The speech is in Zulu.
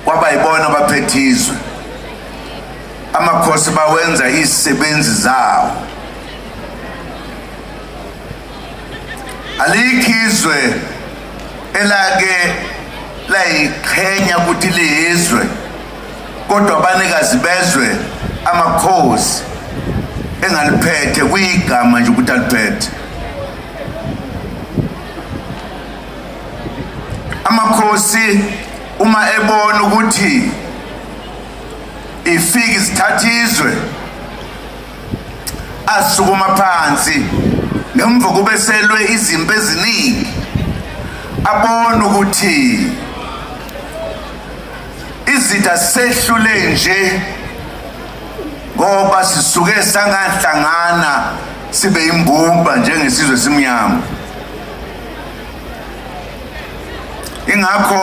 Kwaba yibona abaphethe izwe. Amakhosi bawenza izisebenzi zawo. Alikho izwe elake layiqhenya ukuthi liyizwe, kodwa abanikazi bezwe amakhosi engaliphethe kuyigama nje ukuthi aliphethe. Amakhosi uma ebona ukuthi ifike isithatha izwe, asukuma phansi ngemva kube selwe izimpi eziningi, abona ukuthi izitha sehlule nje ngoba sisuke sangahlangana sibe imbumba njengesizwe simnyama. Ingakho